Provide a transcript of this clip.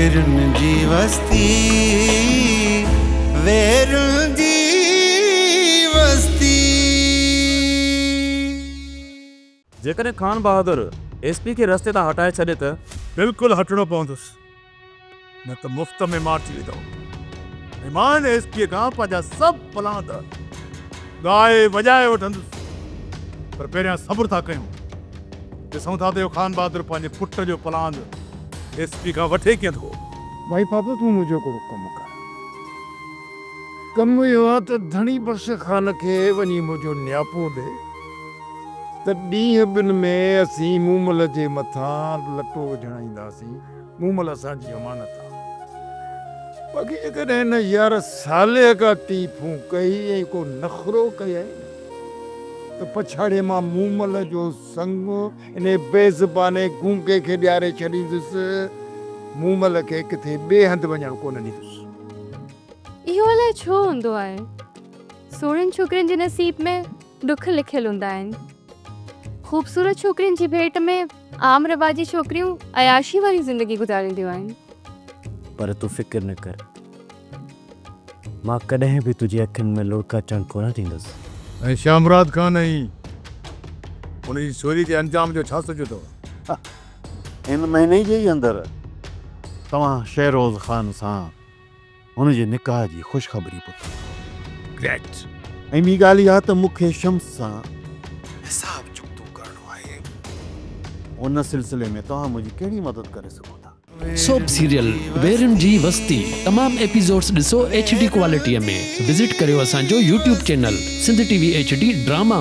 ويرن جي وستي ويرن جي وستي. جيڪڏهن خان بهادر ايس پي کي رستي تان هٽائي ڇڏي ته؟ بلڪل هٽڻو پوندس نه ته مفت ۾ مارجي ويندو ۽ مان ايس پيء کان پنهنجا سڀ پلاند ڳائي وڄائي وٺندس. پر پهريان صبر ٿا ڪيون، ڏسون ٿا ته اهو خان بهادر پنهنجي پٽ جو پلاند ايس پي کان وٺي ڪيئن ٿو. ڀائي بابو تون منهنجو هڪڙو ڪم ڪر. ڪم اهو آ ته ڌڻي بخش خان کي وڃي منهنجو نياپو ڏي ته ڏينهن ٻن ۾ اسين مومل جي مٿان لٽو وجهڻ اينداسين. مومل اسان جي امانت آ. باقي جيڪڏهن هن يار صالح ڪا ٽي ڦون ڪئي ۽ ڪو نخرو ڪيائين نه ته پڇاڙي مان مومل جو سڱ انهي بي زباني گونگي کي ڏياري ڇڏيندس. مومل کي ڪٿي ٻئي هنڌ وڃڻ ڪونه ڏيندس. اهو الائي ڇو هوندو آهي. سهڻين ڇوڪرين جي نصيب ۾ ڏک لکيل هوندا آهن. خوبصورت ڇوڪرين جي ڀيٽ ۾ عام رواجي ڇوڪريون عياشي واري زندگي گذارينديون آهن. پر تون فڪر نه ڪر. مان ڪڏهن به تنهنجي اکين ۾ لڙڪ اچڻ ڪونه ڏيندس. ۽ شاهمراد خان ۽ ان جي سهري جي انجام جو ڇا سوچيو اٿو؟ هن مهيني جي ئي اندر توهان شهروز خان سان هن جي نڪاح جي خوشخبري ٻڌندؤ. گريٽ! ۽ ٻي ڳالهه اها ته مون کي شمس سان حساب چڪتو ڪرڻو آهي. ان سلسلي ۾ توهان منهنجي ڪهڙي مدد ڪري سگهو ٿا؟ سوپ سيريل ويرين جي وستي تمام ايپيسوڊس ڏسو ايڇ ڊي ڪوالٽي ۾ وزٽ ڪريو اسان جو YouTube channel Sindh T V H D drama.